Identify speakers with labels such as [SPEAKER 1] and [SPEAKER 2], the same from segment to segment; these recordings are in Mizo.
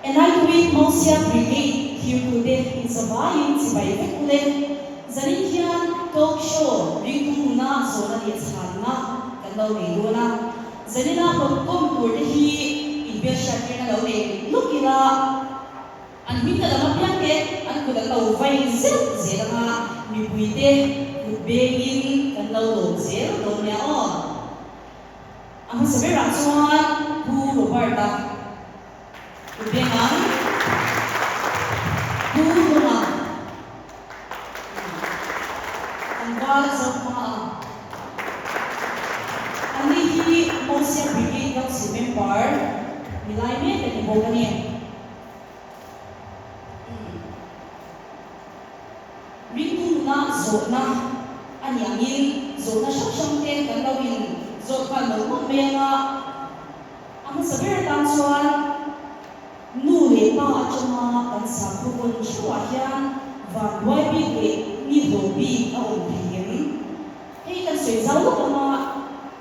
[SPEAKER 1] Enlightenment Mosia Brigade thirtute inzavaiin chibai vek ule. Zanin hian talk show ringtu nuna zawhna leh chhanna kan lo nei dawn a. Zanina rawn kawm turte hi inbiakhriattirna lo nei lawk ila. An hming ka lam apiangte an kut an lo vai zeuh zel anga mipuite kut bengin kan lo lawm zel dawn nia aw. A hmasa berah chuan Pu Robert-a kut beng ang, Pu Hlunga an val zo hma a. Anni hi Mosia Brigade Council member ni lai mek a ni bawk a ni. Ringtu nuna zawhna a nih angin zawhna hrang hrang te kan lo in zawt nghal mawlh mawlh mai anga, a hmasa ber atan chuan nu leh pa atanga kan sakhaw vawn theuhah hian vanduai bik leh ni hlawh bik a awm thei em? Hei kan sawi zau lawk anga,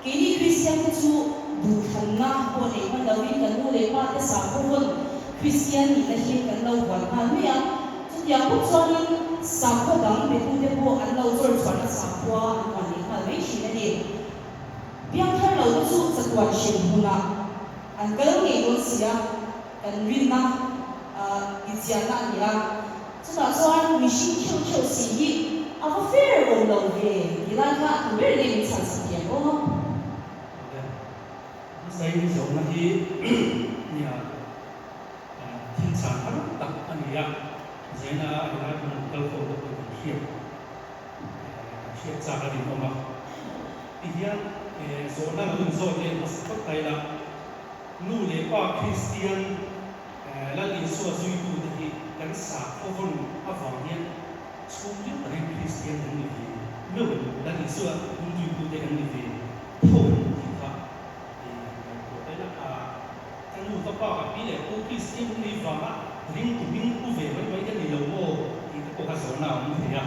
[SPEAKER 1] keini Kristian te chu duhthlanna pawh nei hman lovin kan nu leh pa te sakhaw vawn Kristian nihna hi kan lo huan nghal mai a. Chutiang bawk chuanin sakhaw dang betute pawh an lo chawr chhuahna sakhua an huan leh nghal mai thin a ni. Biakthar lo te chu chatuan hrem hmunah an kal ngei dawn si a, kan rinna tichianna a ni a. Chutah chuan mihring theuh theuh si hi a va fair awm lo ve ti lai kha a tu ber nge min chhan sak thiam aw.
[SPEAKER 2] Awle, hmasain zawhna hi nia thil chhan har tak a ni a, zaina a helai hmun an kal fo te pawhin kan hriat kan hriat chak a rinawm a. Tihian zawhna lo inzawt leh hmasa phawt ta ila, nu leh pa Kristian Lal Isua zuitute hi kan sakhaw vawn avang hian chhungril takin Kristian kan ni ve meuh em? Lal Isua hnungzuitute kan ni ve tho em tih kha i han ngaihtuah ta ila. Ka nu ka pa ka pi leh pu Kristian kan nih vanga ringtu hming pu ve mai mai ka ni lo maw tih te pawh kha zawhna a awm thei a.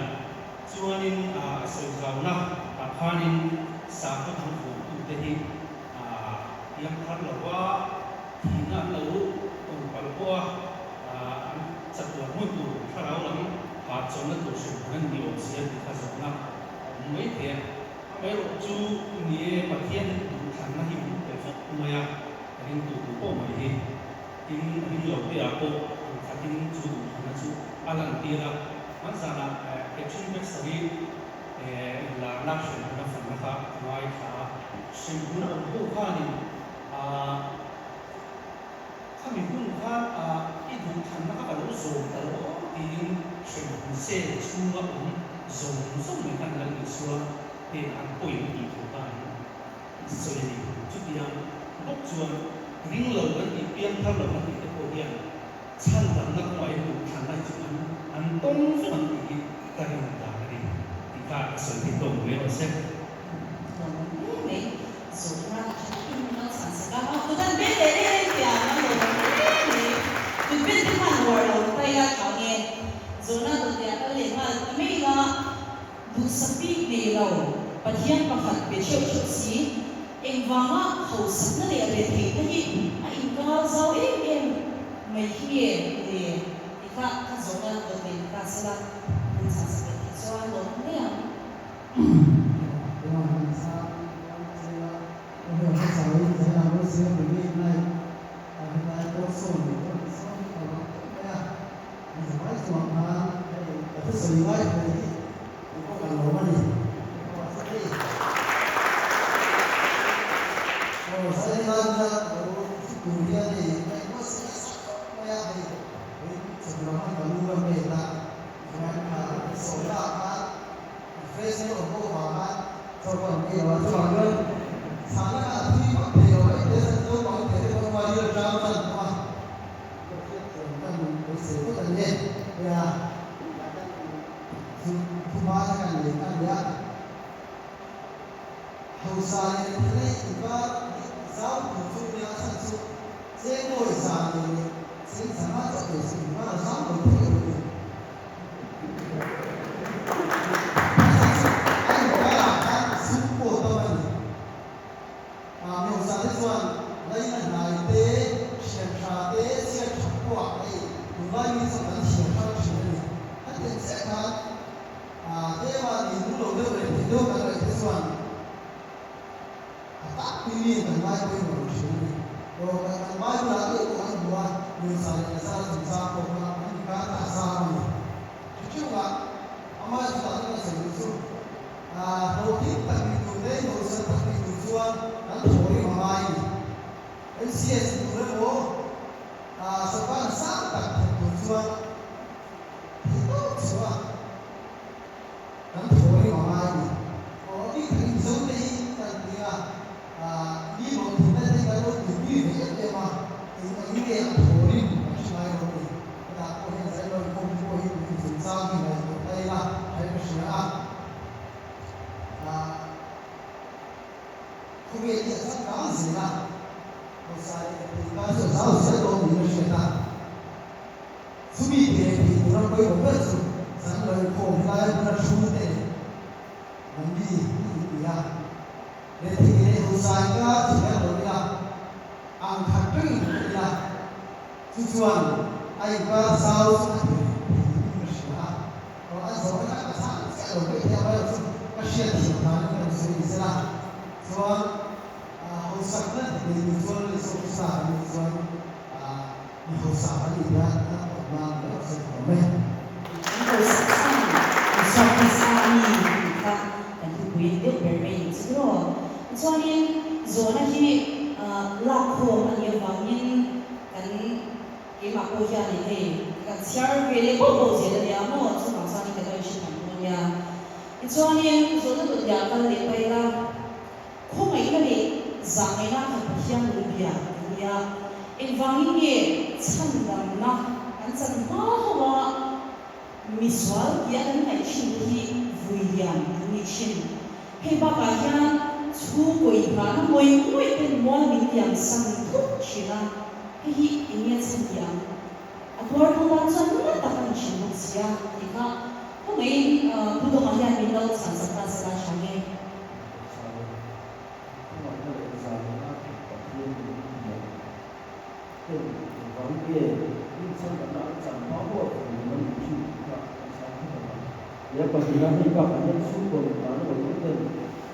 [SPEAKER 2] Chuanin a sawi zauna ah khanin sakhaw dang vuahtute hi iang thar lo va, Thihna an lo awm palh pawh a, an chatuan hmun tur thlarau lam hahchawlhna tur hrim hmun an ni awm si a tih kha zawhna a awm mai thei a. Amaherawh chu ni e, Pathian duhthlanna hi min pe vek mai a, ringtu tu pawh mai hi. Tin, ringlo te ah pawh khatin chu duhthlanna chu a lantir a. Hmanzanah Catherine Baxter hi inlarna hremhmun a fanna kha a ngaithla a, hremhmun a awm ho khanin Ahh khami hun khan ahh i duhthlanna kha ka lo zawm ta lo tiin hremhmun sel chhunga awm zawng zawng mai khan Lal Isua hnenah an pawi an tih thu kha an sawi a ni. Chutiang bawk chuan ring lo kan tih piang thar lo kan tih te pawh hian chhan damna kawngah hian duhthlanna hi chu an an tawng vek ang tih hi ka rin dan a ni tih kha ka sawi thei tawk mai rawh se.
[SPEAKER 1] Zawhna tha takin min lo chhan sak a, a kut an bet leh leh reng tih ang an lo awm hle mai. Kut bet te khan uar lo ta ila tha nge? Zawhna dawt leh a kal leh nghal ta mai ila, duhsak bik nei lo, Pathian pakhat be theuh theuh si, engvanga hausakna leh retheihna hi a inkar zau em em mai hi nge le ti kha kha zawhna dawt leh ta sela, min chhan sak leh theih chuan lawm hle ang.
[SPEAKER 3] ngai pawimawh lo thin a ni. Aw, kan Bible ah ngei pawh kan hmu a, Nusa leh Lazara chungchang pawh kha an inkar ta a zam a ni. Ṭha ṭeuhah amah chutah chuan a sawi duh chu, hlawhtling tak ni tur te, hlawhchhan tak ni tur chuan kan thaw rim a ngai a ni. MCS tur emaw, sorkar sang tak thawk tur chuan theih tawp chhuah a. Kan thaw rim a ngai a ni. Aw, a bik takin Mizote hi kan ti a, mi hlawhtlinna te hi kan lo tuipui ve em em a, eng ang nge a thaw rim kan hre ngai lo a ni. Hetah pawh hian Zailo inkhawm te pawh hi tun chungchang hi ngaihtuah ta ila thaih ka hria a. Khawvel hi a changkang zel a, hausa leh mipui kar chu a zau zel dawn niin a hriat a. Chumi thei thei tura pawimawh ber chu zan lo inkhawm helai hmuna thu te leh nangni hi in ni a. Rethei leh hausa inkar thiam lo ila, ang khat reng in awm ila, chu chuan a inkar zau chu a thei thei in ka hria a. Aw a zawhna kha ka chhang chiah lo mai thei a, amaherawh chu ka hriat thiam danin ka rawn sawi ni sela chuan hausakna ti nei tur chuan leh Sawhsa kan nih chuan Mi hausa kan nih hian a tawp nan mai awk sawi tawh mai.
[SPEAKER 1] Kan hausa chan an suak nasa a ni tih kha kan thupui deuh ber mai ni chu tiraw. Tichuanin zawhna hi lak khawm a nih avangin kan keimah pawh hianin hei kan chhiar ve leh bauh bauh zel a nia maw chuvang chuanin kan lo inhre tam dawn nia. Tichuanin zawhna dawtliah kal leh paila. Khawngaihna leh zahngaihna khat Pathian lung bia an ni a, engvangin nge chhandamna kan chan hma ho a misual tia kan ngaih thin te hi vui lian an ni thin. Hei bakah hian chhungkaw inghahna ngawih ngawih ten mual min liam san thut thin a, hei hi eng nge chhan ni ang? A tuartu tan chuan nula tak a ni thin bawk si a tih kha khawngaihin Pu Dawngah hian min lo chhan sak ta se la tha nge?
[SPEAKER 4] Hmangaihna leh zahna Pathian min biak ten engvang nge rinchhanna an chan hma huat thei lo an tih thin tih kha kan chhang phawt ang a. Leh pahniha hei bakah hian chhungkaw inhlan lo awm ten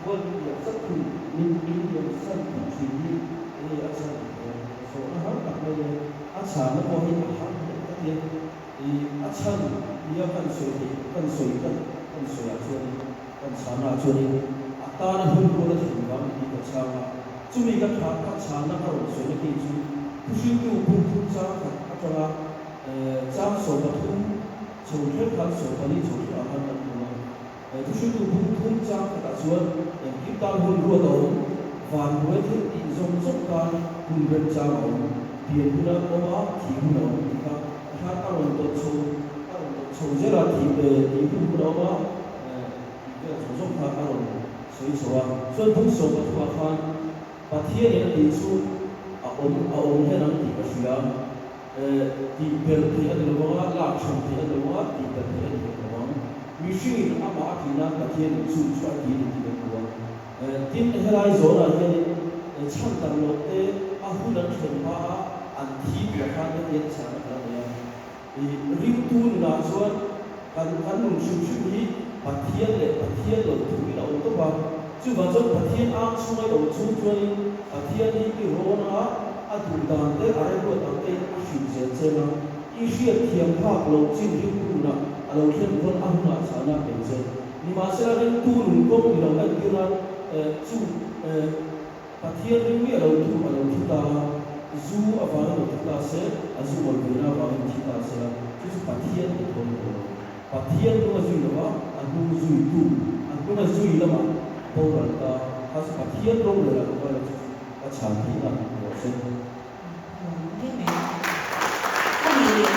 [SPEAKER 4] mual min liam zat thung, min min liam san thut thin hi enge a chhan he zawhna har tak mai le, a chhanna pawh hi a har hle ka ti a, ih a chhan nia kan sawi theih kan sawi kan kan sawiah chuanin Kan chhana chuanin a tana hun rual a thlen vang ni tih ka chhang a, chumi ka tha ka chhana ka rawn sawina khi chu thuhriltu bungthum chang khat atanga chang 13 chho thleng khan 14 chho thlengah khan kan hmu a. Thuhriltu bungthum chang khatah chuan engkim tan hun ruat a awm, vanbuai thil tih zawng zawng tan hun remchang a awm, pian hun a awm a, thih hun a awm tih kha khan a rawn dawt chho a rawn dawt chho zel a, thih hun hun a awm a. Tih vel zawng zawng kha a rawn sawi chho a. Chuan bung 13 ah khan Pathianin a tih chu a awm a awm hian ang tih ka hria. Tih belh theih a ni lo vang a, lak chhan theih a ni lo vang a, tih belh theih a ni hek lo vang. Mihringin amah a tih nan Pathianin chu chu a ti a ni tih kan hmu a. Tin, helai zawnah hianin chhan tam loh te a hun an thlen hma a an thi tih ah khan hetiang chhan a kal a nei a. I ringtu nunah chuan kan kan nun hrim hrim hi Pathian leh Pathian lo thuin a awm tawp a. Chuvang chuan Pathian ang chhunga i awm chhung chuanin Pathian hi i rawn anga a duh dan te a remruat ang tein a hrilh zel che anga i hriat thiam phak loh chin ringtu nunah a lo thlen pawn a hunah chhana a pe che. Nimahsela ringtu nun kawng ni lo entir nan chu Pathian ring miah lo tu a lo thi ta a, zu avangin lo thi ta se, a zu awl veina avangin thi ta se la, chu chu Pathian te thawn tawh lo. Pathian hnung a zui lo va, a hnung zui tu, a hnung a zui lamah boral ta, kha chu Pathian rorel a lo ngai lo, chu chu ka chhan theihna rawh se.
[SPEAKER 1] Hle mai. A nih leh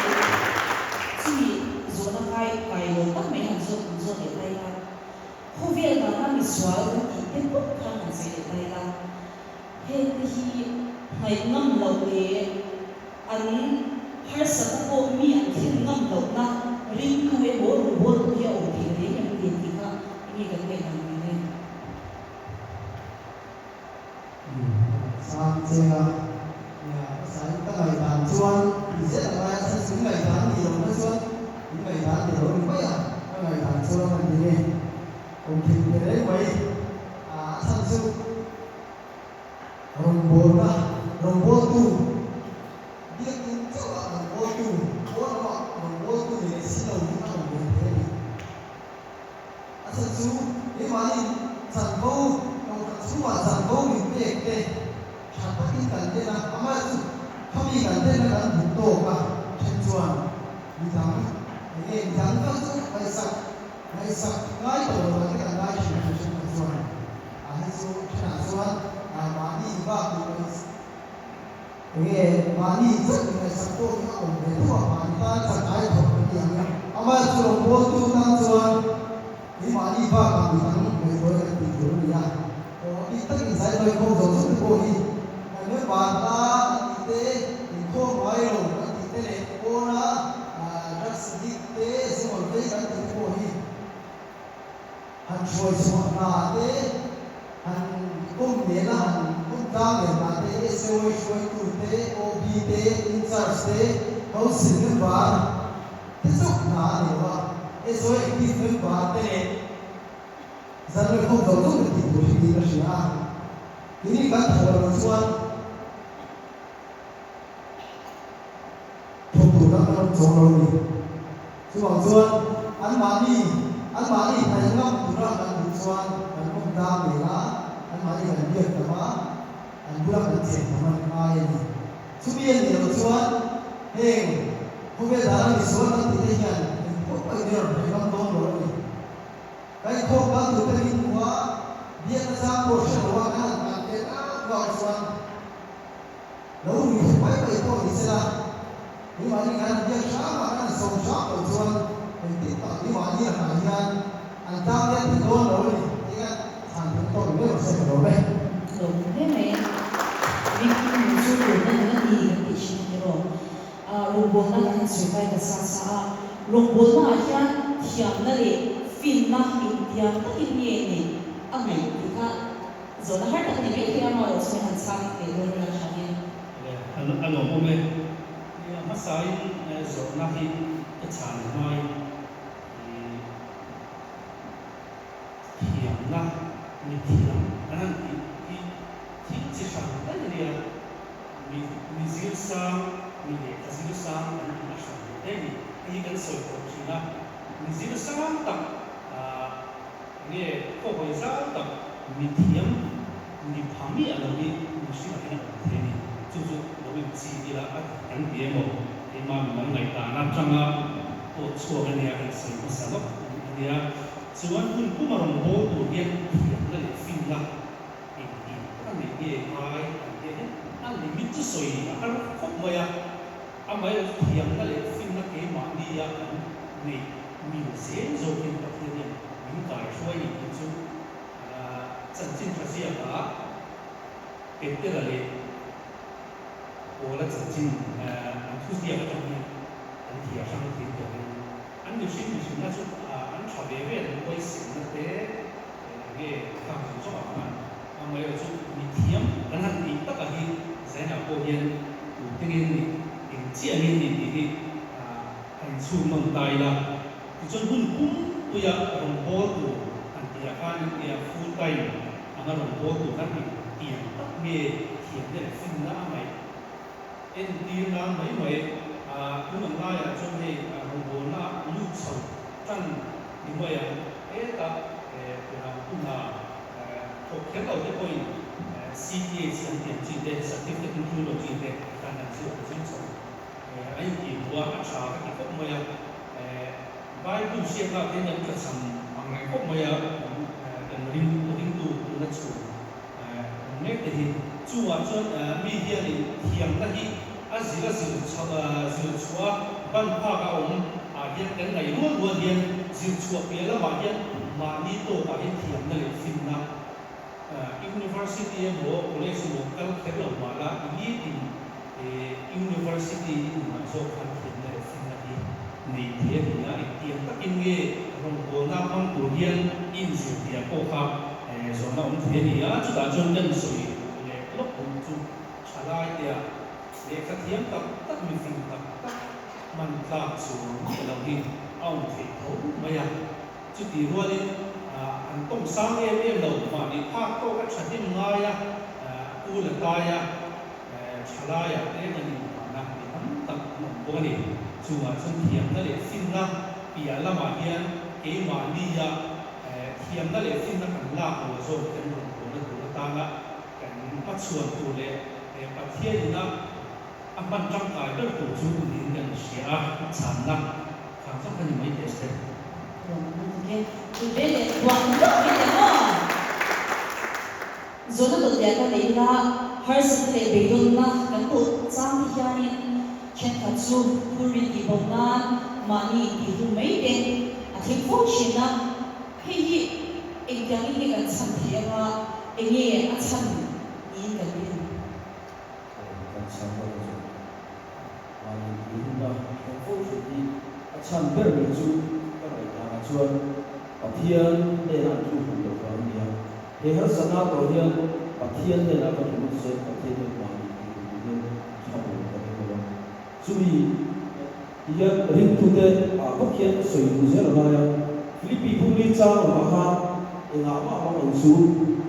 [SPEAKER 1] chumi zawhna kai kai lo tak mai han zawt han zawt leh ta ila. Khawvel dana misual kan tih te bawk khan han sawi leh ta ila, hengte hi hnaih ngam loh leh an harsatna pawh mi an thlen ngam lohna ringtu emaw rawngbawltu hi a awm thei reng em ni tih kha enge kan ngaihdan ni le?
[SPEAKER 3] Sang cheng a, nia hmasa in ka ngaihdan chuan tih zel ang lai a chhan chu i ngaihdan ni lo na chuan i ngaihdan ni lo ni mai a, ka ngaihdan chuan a ni nge awm thei ve reng mai a, a chhan chu rawngbawltu. tena kan duh tawk a, then chuan midang enge midang kha chu ngaihsak ngaihsak ngai tawh lo ah te kan ngai thin a, then kha chuan a hei chu thenah chuan mahni bak duh ngaih enge mahni chauh ingaihsak pawh hi a awm ve tho a, mahni tan chak ai thawk kan ni ang amaherawhchu rawngbawltu tan chuan Keimahni bakah midang ngaihtuah kan tih tur a ni a, aw a bik takin zai mai khawm zawng zawng te pawh hi kan member ta kan tih te, inkhawm ngai lo kan tih te leh pawna drugs addict te, zumal vei kan tih te pawh hi han hruai chhuah hna te, han kawm nena han kawm tlang leh hna te, SOA hruaitu te, OB te, in-charge te, council member te chauh hna a ni lo a, SOA active member te leh zanlai khawm zawng zawng te tih tur hi niin a hria a, keini kan thawh loh chuan thawk tur dang kan awm chawng lo a ni. Chuvang chuan anmahni anmahni hnaih ngam tura kan duh chuan kan awm tlang leh a, anmahni kan biak tam a, an bula kan chen tam a ni ngai a ni. Chumi a nih loh chuan heng khawvel dana misual kan tih te hian eng pawh pawh in rawn hnaih ngam dawn lo a ni. Kan inkhawm kal tur te min hmu a, biakna chang pawh hre lo a kan han kal leh vak vak chuan lo rui thei mai mai pawh ni sela, keimahni kan han biak hram a, kan han sawm hram loh chuan engtin tak keimahni lakah hian an tang let thei dawn lo a ni tih kha chhan thei tawk mai rawh se ka lo ve.
[SPEAKER 1] Lo hle mai. Ringtu nun chu tuna nun a ni kan tih thin a ni rawh. Rawngbawlna kan han sawi kai ta sa sa a, rawngbawlnaah hian thiamna leh finna intiam takin nge neih a ngaih tih kha zawhna har tak a ni mai thei a, amaherawhchu min han chhang leh dawn ila tha hian.
[SPEAKER 2] A lawmawm e. A hmasain zawhna hi ka chhan hmain thiamna mi thiam an han tih hi thil chi hran daih a nia. Mi mi zir sang, mi lehkha zir sang an tih a hran ve daih a ni. Hei hi kan sawi tawh thin a, mi zir sang tak nge khawhawi zau tak mi thiam mi pha miah lo hi mihring ah hian a awm thei a ni. Chu chu lo inchi ila a kan ti emaw keimah mi mal ngaihdan atanga pawh chhuak a nia kan sawi hmasa lawk a nia. Chuan hun puma rawn bawl tur hian thiamna leh finna engtin tak a neih nge ngai an tih hian a limit chu sawi a har khawp mai a, amaherawhchu thiamna leh finna keimahnia kan neih mil zel zawkin Pathian hian min kaihruai ni tih chu chanchin tha ziakah Petera leh Paula chanchin an thuziak atang hian kan thia hrang thiam tawh in an mihring mihrinna chu an tha ve ve an huaisenna te enge khang zawng zawng ah khan amaherawhchu mithiam kan han tih takah hi Zainah pawh hian tute nge ni eng chiah nge ni tih hi a inchhung nawn ta ila tichuan hun pumpuia rawngbâwl tur han tihah khan nia full time anga rawngbâwl tur khan eng tiang tak nge thiamna leh finna a ngaih entir nan mai mai a tun ang laiah chuan hei rawngbâwlna lut chho tan ni mai ang hetah ram huna thawk kher lo te pawhin CTH an tih ang chi te Certificate in Theology te khan an zir zir chho A intihhmuh a, a tha ka ti khawp mai a. Bible hriat lak hian kan tlachham ang reng khawp mai a, kan ring ringtu tuna chhun awm mek te hi. Chungah chuan mi hianin thiamna hi a zir a zir zir chhuah a, ban phak a awm ah hian kan ngaih rual rual hian zir chhuah piah lamah hian mahni tawkah hian thiamna leh finna University emaw college emaw kal kher lo mah la nitin University i nunah zawk khan thiamna leh finna hi nei thei a ni a, engtiang takin nge rawngbawlna hmang tur hian i inzir tih pawh kha zawhna awm thei a ni a, chutah chuan kan sawi leh lawk duh chu thalai tea lehkha thiam tak tak mifing tak tak hman tlak chuang miah lo hi a awm theih tho mai a. Chutih rualin an tawng sang em em lo, mahni phak tawk a thahnem ngai a, u la tai a, thalaiah te kan inhmahna mi tam tak an awm bawk a ni. Chungah chuan thiamna leh finna piah lamah hian keimahnia thiamna leh finna kan lak lo zawk kan rawn bawhna tur atana kan hmachhuan tur leh Pathianina. A hman tangkai ber tur chu niin kan hria a, a chhanna khang chang kha ni mai teh se.
[SPEAKER 1] Zawhna dawtliah ka neih ila, harsatna leh beidawnna kan tawh chang te hianin thenkhat chu phurrit tih bawk nan mahni intihhlum mai te a thleng fo thin a, hei hi engtiangin nge kan chhan theih anga enge a chhan niin kan rin?
[SPEAKER 4] Kan chhan ber chu mahni intihhlumna a thleng fo thin hi a chhan ber mai chu ka ngaihdanah chuan Pathian hnenah an tluk duh loh vang a ni a. He harsatna tawh hian Pathian hnenah ka tluk chuan Pathian hian mahni tih duh hian tha lo ka ring lo a. Chumi ti hian ringtute ah bawk hian ka sawi duh zel a ngai a. Philippi Bungli chang awmah khan engah mah mang awm chu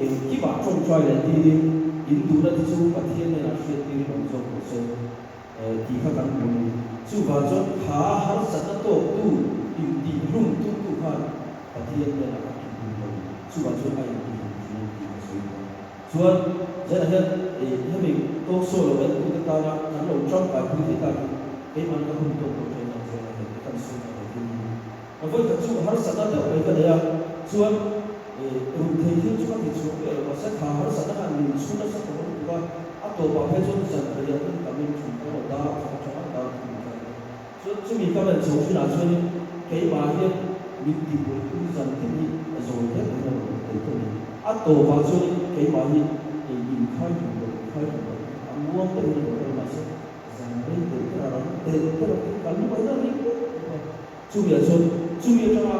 [SPEAKER 4] engkimah tawngtai leh tirin in duhna te chu Pathian hnenah hriat tirin awm zawk rawh se tih kha kan hmu a ni. Chuvang chuan kha harsatna tawktu intihhlum tumtu khan Pathian hnenah a tih duh lo, chuvah chuan a intihhlum thin a ni tih ka sawi duh a. Chuan zanah hian hemi talk show lo entute tana kan lo tangkaipui thei tak hi keimahni ka hun tawk lo thin ang zanah hian ka kan sawi tak lo thil hi. Ka vawi khat chu harsatna deuh mai ka nei a, chuan ruh thei thil chu ka ti chhuak miah lo mahse kha harsatna khan min chhun nasa tawh lutuk a, a tawpah phei chuan zan rei ah ka meng thin ka lo dar khat atanga dar thum ka ni a. Chuan chumi ka rawn chho thinah chuanin keimah hian min tihpui tu zan tin hi a zawi hle mai a rawn tel ta ni. A tawpah chuanin keimah hi ei inkhai tum lo, inkhai tum lo, a muang deuhin a rawn kal mahse zan rei telh telh a rang telh telh a ka lu a ina ring vek bawk a. Chumiah chuan chumi atanga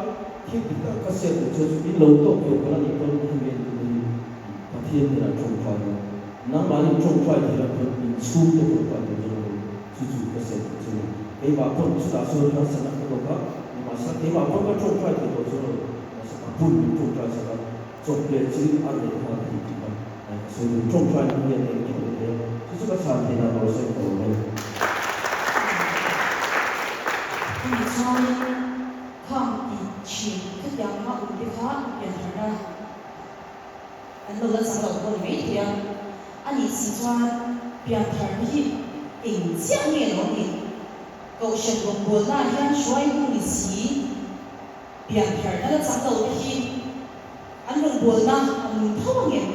[SPEAKER 4] thil dik tak ka siam duh chuan chu in lo tawk ve palh a nih pawn hemi en tu hi Pathian hnenah tawngtai a, nangmahni tawngtai thei lo pawn inchhungte tawngtai tur zawk lo. Chu chu ka sawi duh chu ni. Keimah pawn chutah chuan harsatna ka tawk a, nimahsela keimah pawn ka tawngtai thei tawh chu lo, mahse ka bul min tawngtai sak a, chawp leh chin a reh nghal thei tih kha ka sawi duh. Tawngtai hnu hian engkim a ni thei a, chu chu ka chhan thei dan lo sawi ka awm e.
[SPEAKER 1] Chumi chuanin khang tih thin khatiang kha awm te kha piantharna an lo la chang lo pawh ni mai thei a, a nih si chuan piantharna hi eng chiah nge lo ni? Kohhran rawngbawlnaah hian hruaitu ni si piantharna la chang lo te hi an rawngbawlna a nung tho angem?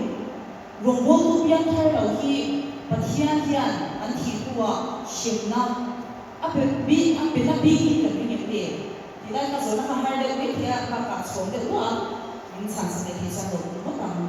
[SPEAKER 1] Rawngbawltu piangthar lo hi Pathian hian an thih hnuah hremna a pe bik a pe na bikin kan ring em le? Ti lai kha zawhna kha har deuh mai thei a, ka kah chhawm deuh luah a, min chhan sak leh thei chuan lo pum ngawt ang.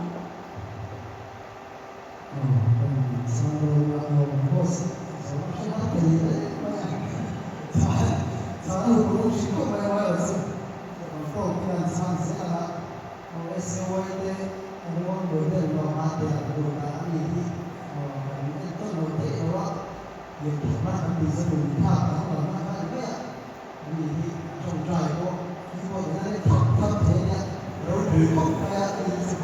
[SPEAKER 3] Ani hi a tawngtai pawh hi pawh ina reng thap thap thei a nia, ropui khawp mai a ni chu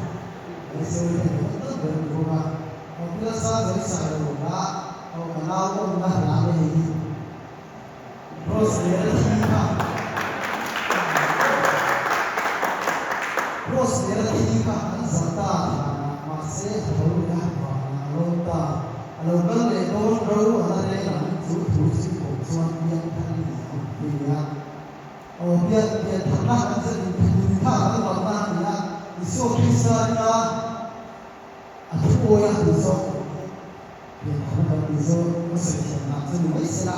[SPEAKER 3] Isua hian a en tawn ber a ni bawk a. Aw pi Lasa zai sai lo la, aw ka nau awmna hla nge hei hi Rose leh a thi kha Rose leh a thi kha an zalh ta thlan ah mahse a tho leh a van ah a lawm ta. A lo kal leh dawn ro a la reng ang chu thu chu pawh chuan pian thar i ni ang ti a. Aw pian pian thatna kan zet in thun kha kan lamna a ni a, Isua Krista ringa a thu awi a tih zawk ang hi pian tharna kan tih zawk ka sawi thiam dan chu ni mai sela.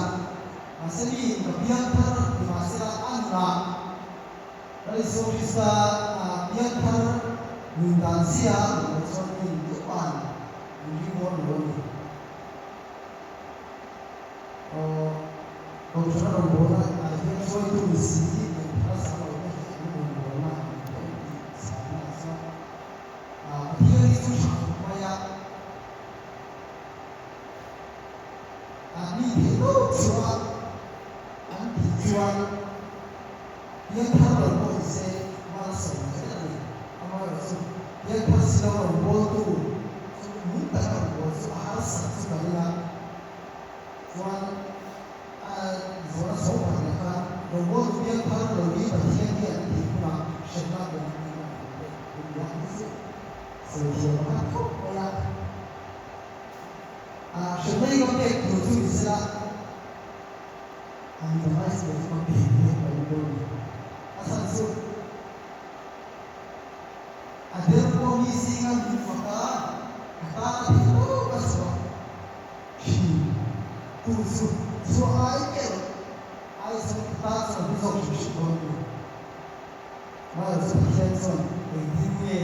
[SPEAKER 3] Mahse mi in ka pian thar ti mahsela a nunah Lal Isua Krista pian thar nun dan zia a hmuh loh chuan mi in tuman Min ring dawn lo a ni. Aw, Kohhran a rawn bawlna ah hian hruaitu ni si kan thar zang lo te hi an rawn bawlna an tawng tih chhana ah chuan Pathian hi chu tha khawp mai a, mi theih tawp chhuah an tih chuan pian thar lo pawh ni se mal sawi zel a ni. Amaherawhchu, pian thar si lo rawn bawltu chu nung taka rawn bawl chu a harsat chu ka ring a, chuan a zawhna chho phah leh khan rawngbawltu pian thar lo hi Pathian hi an tih hunah hremna a awm tih a awm leh a ni a, hi chu sawi thiam a har khawp mai a. Hremna hi ka pek tur chu ni sela, an dang ai sual chu ka pek hian ka ring dawn a ni. A chhan chu a der pawh mi zinga min fak a, ka tan a theih tawp a chhuah thin tu chu chhuah ngai miah loh ai chuan ka tan chuan a hlu zawk hrim hrim dawn a ni. Mahse chu Pathian chuan engtin nge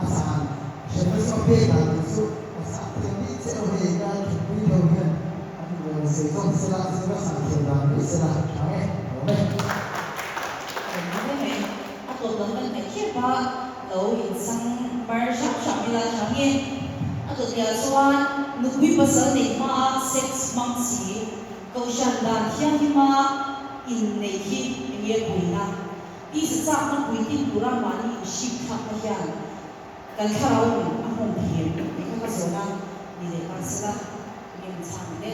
[SPEAKER 3] a chhan hremna chu a pek dan tur chu a chhan thiam bik che lo hei ka thutpui deuh hian a rawn sawi zawk sela chu ka chhan thiam dan mai sela tha nge awm e.
[SPEAKER 1] A rawn hmu mai mai a tawp lam kan hnaih khep a lo insang mar hrang hrang ila tha nge a tawpiah chuan nupui pasal neih hmaa sex hmang si Kohhran dan thianghlima inneih hi enge puina? Tisa chakna puitin tura mahni inhrik thlakna hian kan thlarau nun a hmawm thiam tih kha ka zawn a ni leh ta sela, enge min chhang ang le?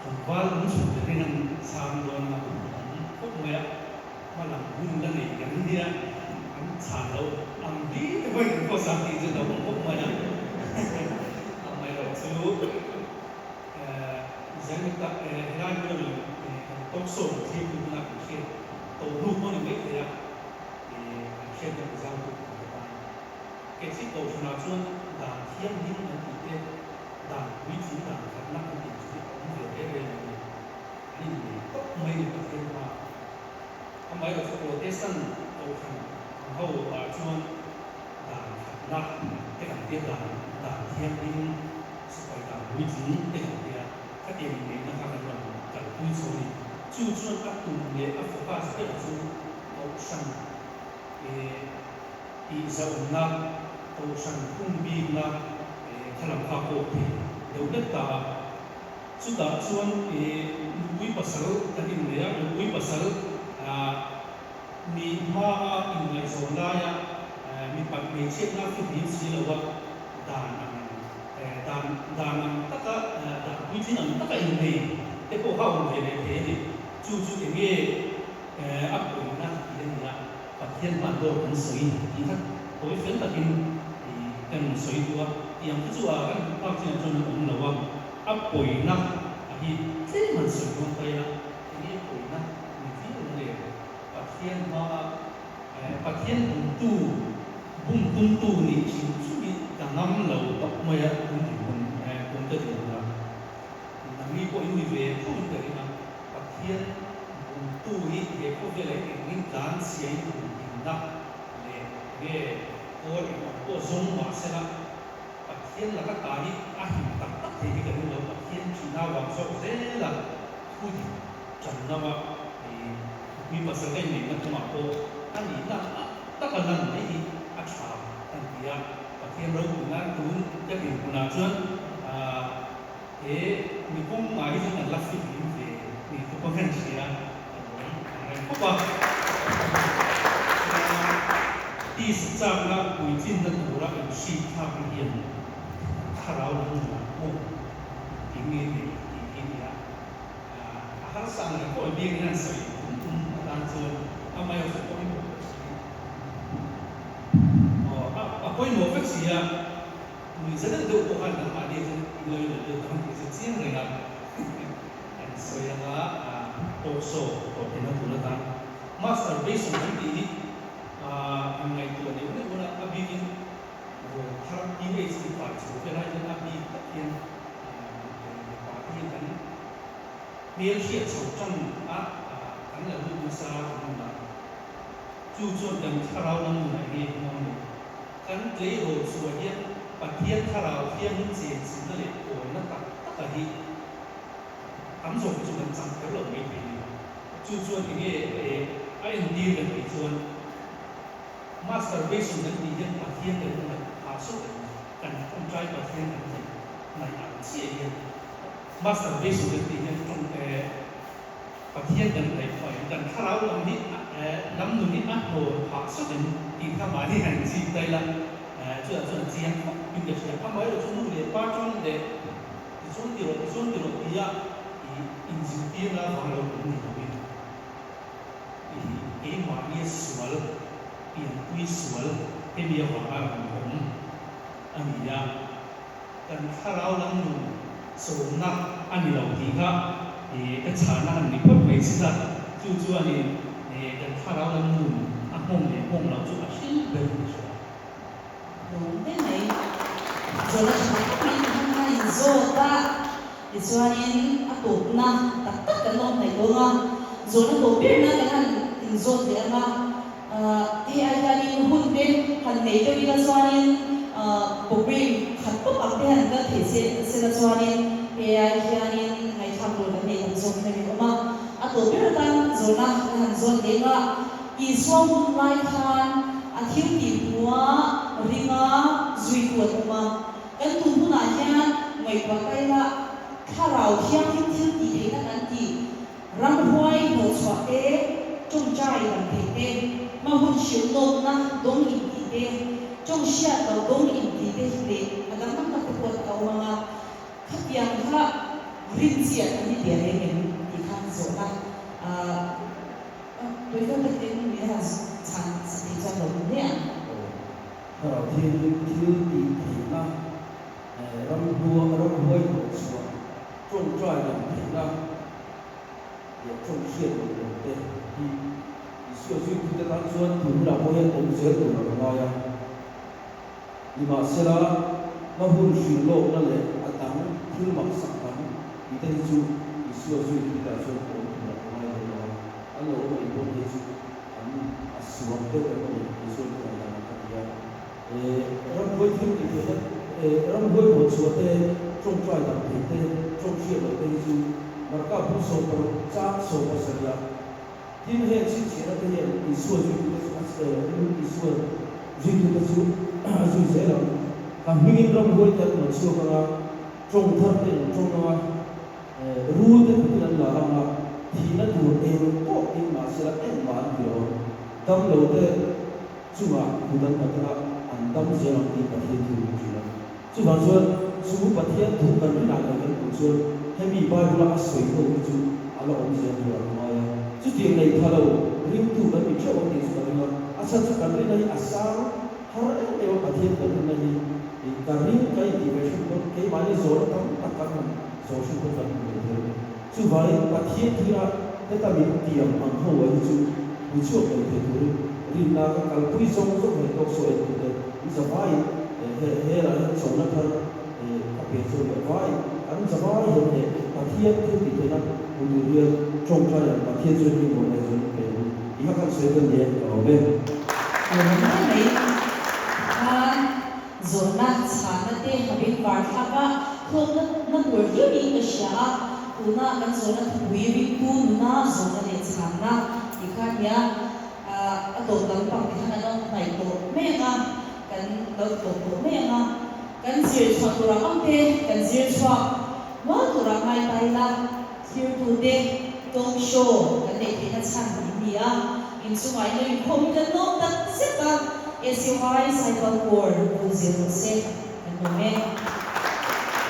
[SPEAKER 2] Tlangval an chhun berin an chhang dawn a, an khawp mai a, hma lam hun la nei kan nia, an chhan loh ang bi te pawhin kan khawsa tih chu a awm khawp mai a, amaherawh chu. Zainata helai hmun a kan talk show kan thlir tu huna kan hriat tawh hnu pawh a ni mai thei a, kan hriatna kan zau tu kan bawk a. Kei kohhranah chuan dan thianghlim an tih te, dan puitling dan khatna an tih chu hi a awm ve reng reng lo a ni. An innei tawp mai ni Pathian hma. Amaherawhchu Protestant kohhran ang ho ah chuan dan khatna te kan tia dan dan thianghlim Sipai dan puitling te kan tia, khatiang inneihna kha kan rawn kalpui chho a ni. Chu chuan a tum leh a focus ber chu Kohhran tihzauhna, Kohhran hung bikna kha lam kha pawh thei deuh hlek ta a. Chutah chuan nupui pasal kan innei a, nupui pasal nih hmaa inngaihzawn laia mipat hmeichhiatna fihlim si loa dan ang dan dan ang taka dan puitling ang taka innei te pawh kha awm ve leh thei a ni. Chu chu enge a pawina tih a ni a, Pathian hman dawr kan sawi tih kha tawi fel takin kan sawi duh a, tih ang te chu a kan hmuh phak chinah chuan an awm lo a, a pawina a hi tlem han sawi dawn ta ila enge pawina ni viau ang le? Pathian hmaa Pathian bumtu Bum tumtu nih thin chu hi ka ngam lo tawp mai a, tun dinhmun kum te dinhmun a nangni pawh in ni ve tho in ka ring a, Pathian bumtu hi he khawvel ah hian engin tlan chhia in bum himna leh enge kawl eng ang pawh zawng mah sela Pathian laka ta hi a him tak tak thei hi ka ring lo, Pathian thihna vang zawk zel a thu dik tan ngam a thupui pasal ka inneihna kawngah pawh a nihna tak a lan mai hi a tha kan ti a, Pathian ropui nan tun ka dinhmunah chuan he mipum ah hi chuan kan la fihlim ve ni te pawh hian hria ka lawm ang reng khawp a. Tisa chakna puitlinna tura inhrik thlakna hian thlarau lam nunah pawh engtin nge nei tih hi a ni a. A harsa ang reng pawh biakinn an sawi tum tum atan chuan amaherawhchu chu pawimawh vek si. Aw a pawimawh vek si a, nuihza deuh deuh pawh khan nangmahni chu inlo in lut ang tih chu chiang reng a an sawi ang a, talk show tawh theihna tur atan masturbation kan tih hi han ngaihtuah neuh neuh ula a bikin rawn thar teenage tih pai chho vel ai hian a bik tak hian mipa te hian kan hmel hriat chho tan a kan la lut nasa kan nun a, chu chuan kan thlarau lam nunah hi hmang lo. Kan tleirawl chhuah hian Pathian thlarau thiangin chenchilhna leh pawlna tak taka hi tam zawk hi chu kan chang kher lo mai thei a ni. Chu chuan enge a entir kan tih chuan Masturbation kan tih hian Pathian kan hnaih phah sawt em? Kan tawngtai Pathian kan hnaih hnaih ang chiah hian Masturbation kan tih hian tawng Pathian kan hnaih phah em? Kan thlarau lam hi lam nun hi a hlawn phah sawt em? Tih kha mahni han chik ta ila chutah chuan a chiang khawp in ka hria. Amaherawhchu chu nu leh pa tawng leh tichuan ti rawh tichuan ti rawh tia inzirtirna avang lo awm ni loin Keimahnia sual, pianpui sual hemi avanga rawn awm a ni a. kan thlarau lam nun chawmna a ni lo tih kha ka chhana han ni phawt mai si a, chu chuanin kan thlarau lam nun a hmawng leh hmawng lo chu a hril ber ni hria.
[SPEAKER 1] Lawm hle mai. Zawhna tha tak mai ti khan khan in zawt a, tichuanin a tawpna tak tak kan awm hnaih dawn a, zawhna tawp berna kan han inzawt leh ang a, hei ai hianin hun te han nei deuh ila chuanin program khat tawp ang te han kal thei se sela chuanin hei ai hianin ngaihthlak tur kan nei tam zawk in a rinawm a, a tawp ber atan zawhna kan han zawt leh ang a. Isua hun lai khan a thil tih hmua ringa zuitu an awm a. Kan tun hunah hian ngaihtuah ta ila Thlarau Thianghlim thil tih theihna kan tih, ramhuai hnawhchhuah te, tawngtai dam theih te, hma hun hrilh lawkna dawng intih te, tawng hriat loh dawng intih te leh a dang tam tak te pawh a awm ang a. Khatiang kha rin chiah an ni tia reng em tih kha zawhna Tawifel takin min han chhan thei chuan lo hmu hle ang.
[SPEAKER 4] Aw, Thlarau Thianghlim thil tih theihna, ramhua, ramhuai hnawh chhuah, tawngtai dam theihna leh tawng hriat loh loh te hi Isua zuitute tan chuan tun hunah pawh hian awm zel tur a ka ngai a. Nimahsela, hma hun hrilh lawkna leh a dang thil maksak dang tihte hi chu Isua zuitute ah chuan awm tur a ka ngai dawn lo a, an lo awm anih pawh te chu an a suak deuh em a ni, Isua in ngaih dan a ti a. Ramhuai thil tih theihna, ramhuai hnawh chhuah te, tawngtai dam theih te, tawng hriat loh te hi chu Marka bul 16 chang 17 ah Tin, heng chhinchhiahna te hian Isua zuitute chu a Isua zuitute chu a zui zel ang. Ka hmingin ramhuai te an rawn chhuak ang a, tawng thar te an tawng ang a, rul te khutin an la ang a, thihna tur eng pawh in mahsela engmah an ti lo ang. Dam lo te chungah kut an nghat ang a, an dam zel ang tih Pathian thu min hrilh a. Chuvang chuan chu Pathian thu kan rinah leh kan hmuh chuan hemi Bible-a a sawi ho hi chu a la awm zel tur a ka ngai a. Chutiang nei tha lo ringtu kan ni theuh ang tih chu ka ring a, a chhan chu kan rinna hi a sang har em em a, Pathian kan rinna hi ka ring ka intih ve hrim pawn keimahni zawhna tam tak kan han zawh hrim pawn kan hmu ve thei a ni. Chuvangin Pathian thila heta min tiam ang ho ah hi chu hmu chhuak ngei thei turin rinna ka kalpui zawng zawng hei tawk sawi an tute in zavaiin he helah hian chona thar ka pe chu leh vai an zavai hian he Pathian thil tih theihna hmu tur hian tawngtai ang Pathian chuan hlim rawh leh chuan pe ang i kha kan sawi ka nia ka lawm e.
[SPEAKER 1] Lawm mai mai khan Zawhna chhahna te a bengvar thlak a, hlawkna na tur viau in ka hria a, tuna kan zawhna thupui ringtu nuna zawhna leh chhanna tih kha nia a tawp lampang te khan an lo hnaih tawh mai ang a, kan lo tawp tawh mai ang a, kan zir chhuah tur ang ang te kan zir chhuak nual tur ang ngai ta ila, thirtute talk show kan neih theihna chhan in ni a, inchungah in lo inkhawm hi kan lawm tak zet a, SUI Cycle Corps bul zir rawh se kan lawm e.